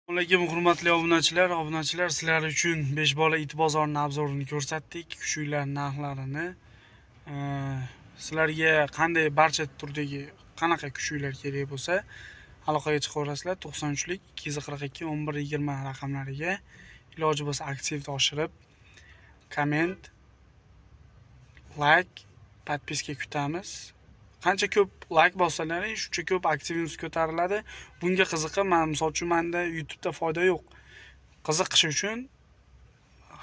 Alaykum, hurmatli obunachilar. Obunachilar, sizlar uchun 5 bola it bozorini обзор ini ko'rsatdik. Kuchuklar narxlarini. Sizlarga qanday barcha turdagi qanaqa kuchuklar kerak bo'lsa, aloqaga chiqaverasizlar 93lik 242 11 20 raqamlariga. Iloji bo'lsa aktivni oshirib, komment, like, подписка kutamiz. Qancha ko'p like bossalaring, shuncha ko'p aktivimiz ko'tariladi. Bunga qiziqib, man misol uchun menda YouTube'da foyda yo'q. Qiziqish uchun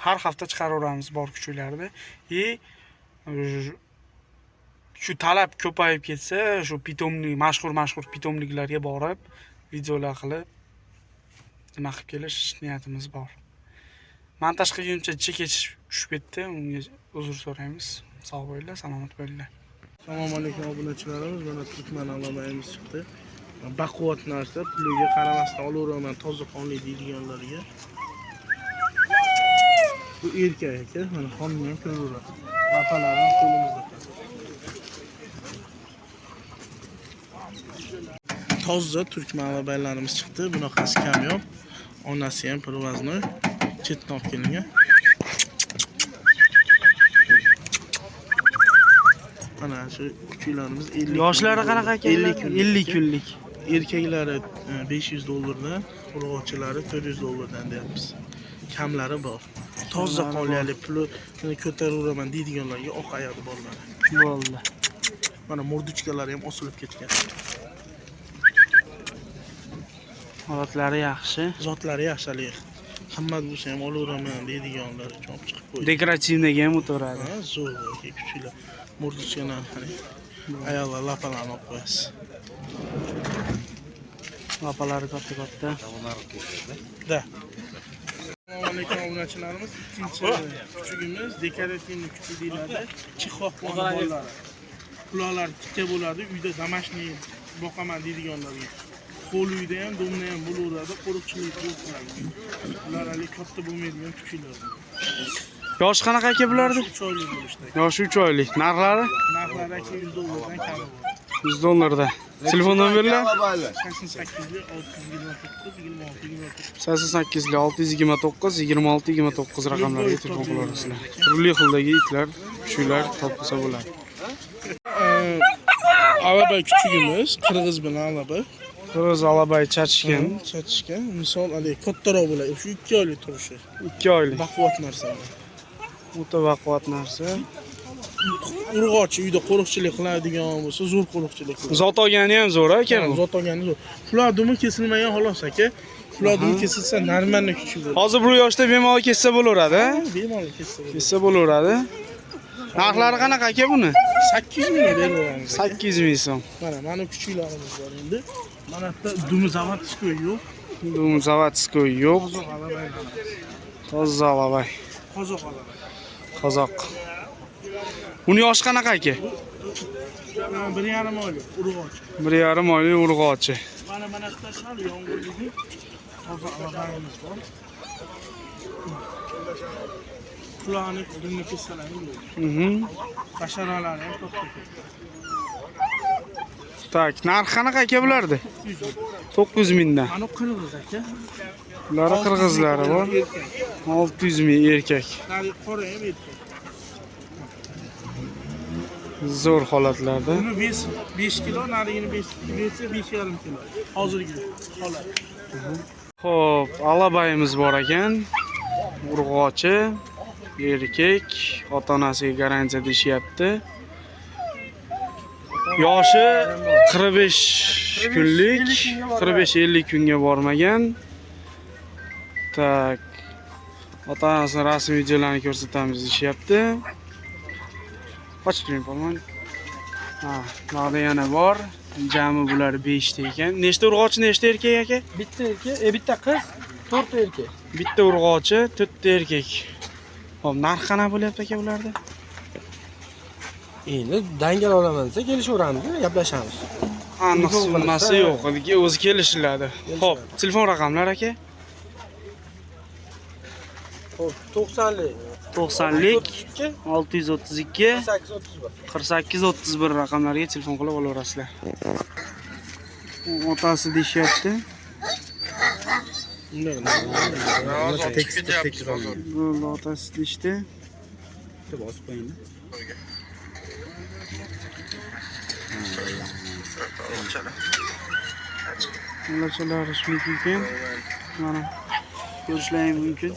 har hafta chiqaraveramiz bor kuchuklarni. И shu talab ko'payib ketsa, shu питомник, mashhur mashhur питомник larga borib, videolar qilib, nima qilib kelish niyatimiz bor. Montaj qilguncha chekich tushib ketdi, unga uzr so'raymiz. Sog' bo'linglar, salomat bo'linglar. Assalomu alaykum, obunachilarimiz. Mana turkman alabayimiz chiqdi. Baquvvat narsa, puliga qaramasdan olaveraman, toza qonli deydiganlarga. Bu erkak aka, mana qonini ham ko'raverasiz. Lapalari ham qo'limizda. Toza turkman alabaylarimiz chiqdi. Bunaqasi kam yo'q. Onasi ham привозной, chetdan olib kelingan. Mana shu kuchuklarimiz 50. Yoshlari qanaqa aka? 50 kunlik. 50 kunlik. Erkaklari 500 dollardan, urg'ochilari 400 dollardan deyapmiz. Kamlari bor. Toza Kamlari qonli, hali puli ko'taraveraman deydiganlarga oq ayadi bor mana. Bo'ldi. Mana murduchkalari ham osilib ketgan. Holatlari yaxshi. Zotlari yaxshi haligi. Qimmat bo'lsa ham olaveraman deydiganlar uchun olib chiqib qo'ydik. Декоративный ga ham o'taveradi. Ha, zo'r aka kuchuklar. Murduchkalarni qarang. Ayollar lapalarni olib qo'yasiz. Lapalari katta-katta. Da. Assalomu alaykum, obunachilarimiz. Ikkinchi kuchugimiz декоративный kuchuk deyiladi. Chixoxponi bolalari. Quloqlari tikka bo'ladi. Uyda домашний boqaman deydiganlarga. Qo'l uyda ham, дом da ham bo'laveradi. Qo'riqchilik yo'q qiladi. Ular hali katta bo'lmaydigan kuchuklar. Yoshi qanaqa aka bularni? 3 oylik bo'lishdi. Yoshi 3 oylik. Narxlari? Narxlari aka 100 dollardan kami bor. 100 dollardan. Telefon nomerlar? 88 629 26 29. 88 629 26 29 raqamlariga telefon qilaverasizlar. Turli xildagi itlar, kuchuklar topilsa bo'ladi. Alabay kuchugimiz, qirg'iz bilan alabay. Qirg'iz alabay chachishgan. Chatishgan. Misol haligi kattaroq bo'ladi. Shu 2 oylik turishi. 2 oylik. Baquvvat narsa. O'ta baquvvat narsa. Urg'ochi uyda qo'riqchilik qiladigan bo'lsa, zo'r qo'riqchilik qiladi. Zot olgani ham zo'r aka bu. Zot olgani zo'r. Quloq dumi kesilmagan xolos aka. Quloq dumi kesilsa normalniy kuchuk bo'ladi. Hozir bu yoshda bemalol kessa bo'laveradi, a? Bemalol kessa bo'ladi. Kessa bo'laveradi. Narxlari qanaqa aka buni? 800 mingga beraveramiz. 800 ming so'm. Mana mana kuchuklarimiz bor endi. Mana bu yerda dumi заводской yo'q. Dumi заводской yo'q. Qozoq alabaylar. Toza alabay. Qozoq alabay. Qozoq. Uni yoshi qanaqa aka? Mana 1,5 oylik urg'ochi. 1,5 oylik urg'ochi. Mana mana shu sal yomg'irligi toza alabayimiz bor. Qulog'ini dumini kessalar yo'q. Basharalari ham katta katta. Tak, narxi qanaqa aka bularni? 900 mingdan. Mana qirg'iz aka. Bular qirg'izlari bor. 600 ming erkak. Nari qora ham erkak. Zo'r holatlarda. Buni 5 kilo, narigini 5 5,5 kilo. Hozirgi holat. Xo'p, alabayimiz bor ekan. Urg'ochi, erkak, ota-onasiga garantiya deyishyapti. Yoshi 45 kunlik, 45-50 kunga bormagan. Tak. Ota-onasini rasm videolarini ko'rsatamiz deyishyapti. Ochib turing, polvon. Ha, buyoqda yana bor. Jami bular 5 ta ekan. Nechta urg'ochi, nechta erkak aka? Bitta erkak, bitta qiz, 4 ta erkak. Bitta urg'ochi, 4 ta erkak. Xo'p, narxi qanaqa bo'lyapti aka bularda? Endi dangal olaman desa kelishaveramiz, gaplashamiz. Aniq Telefon summasi qilsa- yo'q, o'zi kelishiladi. Xo'p, telefon raqamlari aka? Xo'p, 90lik, 90lik 32, 632 8 31. 48 31 raqamlariga telefon qilib olaverasizlar. Otasi deyishyapti. Tekis tekis olmaydi. Bo'ldi, otasi deyishdi. Bitta bosib qo'ying. Molachalari shuniki ekan. Mana ko'rishlaring mumkin.